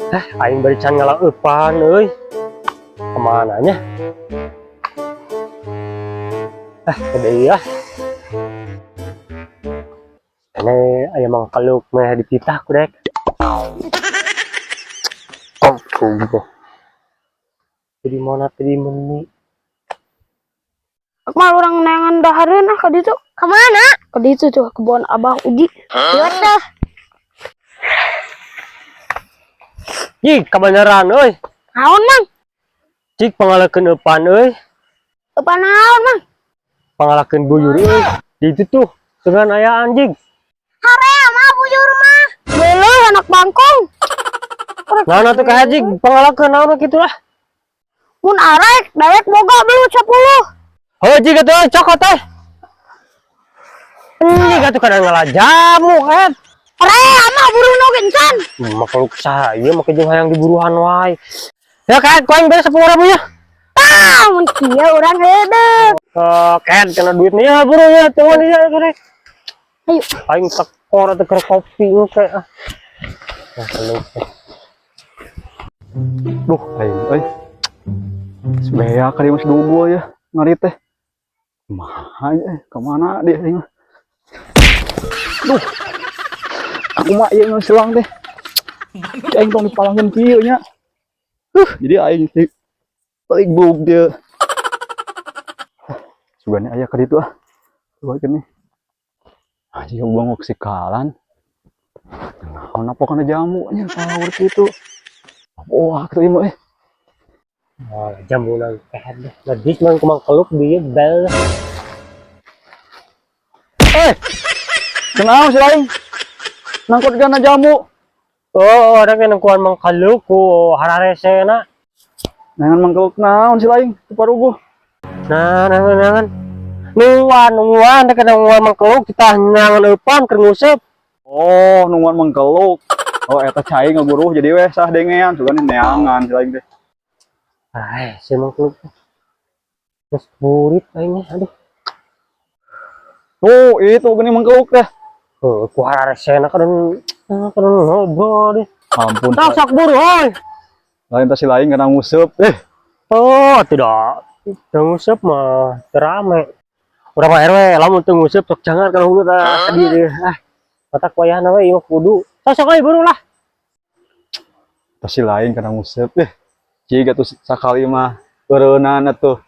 Eh, aing bari can ngala eupan euy. Kemana nya? Ah, gede ya. Ini aya mangkaluk meh dititah ku dek. Oh, kubu. Jadi mana tadi meni? Aku mah urang neangan dahareun ah ka ditu. Ka mana? Ka ditu tuh kebun Abah Uji. Lihat tuh. Ih, kebenaran euy. Naon, Mang? Cik pangalakeun eupan euy. Apa naon, Mang? Pangalakeun buyur euy. Di itu tuh dengan aya anjing. Harea mah bujur mah. Beleuh anak bangkong. Naon atuh ka anjing pangalakeun naon kitu lah. Mun arek dewek boga belut 10. Heuh jig atuh cokot teh. Ini atuh kadang ngala jamu kan. Harea mah buru oge encan. Makhluk saya make jeung hayang diburuhan wae. Ya kan, ku aing bere 10.000 ya. Tah, mun kieu urang heudeuk. Eh, kan kena duit nih ya buru ya, tunggu nih ya kene. Ayo. Aing tekor atau keur kopi engke ah. Makhluk. Duh, aing euy. Sebea kali masih dugu ya ngarit teh. Kumaha ya, kemana dia aing mah? Duh. Aku mah ieu nu silang teh. Aing tong dipalangkeun kieu nya. Jadi aing sih paling bug dia. Sugane aya ka ditu ah. Coba nih. Ah, jika bangok sikalan. Naon apa kana jamu nya power kitu. Wah, kitu ieu mah eh. Oh, jamu nang kehed deh. Ledis mang kumang keluk dia bel. Eh, kenapa sih lain? Nangkut gana jamu. Oh, ada kan nangkuan mangkaluk ku hararesena. Nangan mangkeluk naon sih lain? Paruguh. Nah, nah, nah, nah. Nungguan, nungguan, ada nungguan mangkeluk kita nyangan eupan keur nguseup. Oh, nungguan mangkeluk. Oh, eta cai ngaguruh jadi weh sah dengean sugan neangan si lain teh. Ah, si mangkeluk. Terus burit aingnya, aduh. Tuh, itu gini mangkeluk teh. Oh, ku hararesena kan kan ngobrol deh. Ampun. Sok sok buru, oi. Lain teh si lain kana nguseup. Eh, Oh, tidak. Teu nguseup mah teu rame. Urang mah RW, lamun teu nguseup sok jangan kana hulu tah tadi deh. Ah, matak wayahna we ieu mah kudu. Sok sok euy buru lah. Teh si lain kana nguseup. Eh, jiga tuh sakali mah eureunana atuh.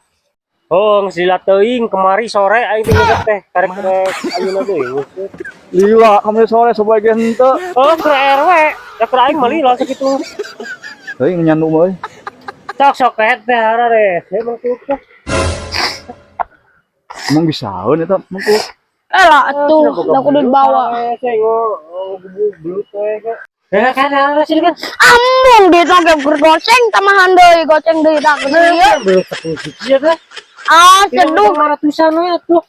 Oh, geus lila teuing kemari sore aing teh nguseup teh. Karek-karek ayeuna deui nguseup. Lila kamari sore sebagai henteu. Oh, keur RW. Ya keur aing mah lila sakitu. Teuing nyandu mah euy. Sok sok kehed teh harare. Emang tuh. Emang bisaeun eta mangkeluk. Eh lah atuh, da kudu dibawa. Belut teh. Ya kan ada sini kan. Ambung di oge keur goceng tamahan deui, goceng deui tah geus ieu. Belut 10 siki ya teh. Ah, seduh. Ratusan we atuh.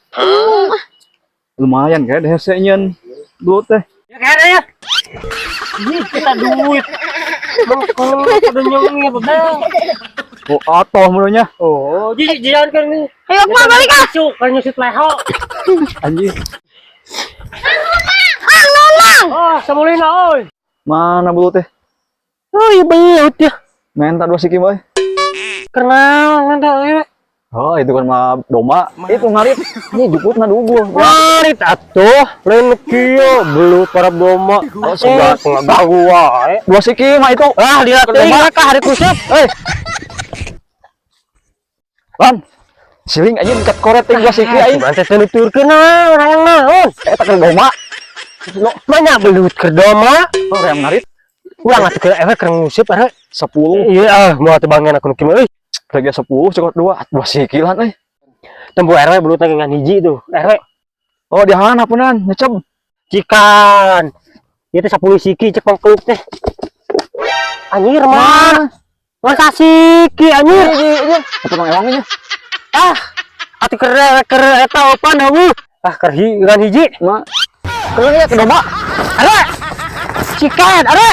Lumayan kayak deh nyeun belut teh. Ya kan ya. Ini kita duit. Mangkeluk kudu nyengir bebel. Oh, atoh menurutnya. Oh, jadi jalan kan ini. Ayo mah balik ah. Cuk, kan nyusut leho. Anjir. Mang, naon, Mang? Oh, samulina oi. Mana belut teh? Oh, iya belut ya. Menta dua siki boy. Kenal nanti euy. Oh, itu kan mah domba. Itu ngarit. Ini juput na dugu. Ngarit atuh, lain kieu belut para domba. Oh, sudah. Ngaganggu wae. Dua siki mah itu. Ah, lihat teuing ka hari kusep. Eh. Lan. Siling anjing kat koret ting dua siki aing. Cuman teh teu nuturkeun naon hayang naon. Eta keur domba. Lo mana belut keur domba? Oh, rem ngarit Ulang atuh keur ewe keur nguseup are. 10. Iya ah, moal teu bangen aku nu kieu euy. Lagi 10 cukup dua. Dua siki lan euy. Tempo RW belut lagi ngan hiji tuh. RW Oh, di hana punan nyecep. cikan. Ieu teh 10 siki cek mangkeluk teh. Anjir mah. Masa siki anjir. Iya, Satu nang ewangnya. Ah, atuh keur keur eta opan heueuh. Ah, keur ngan hiji. Ma. Keur ya ke domba. Are. Cikan, are.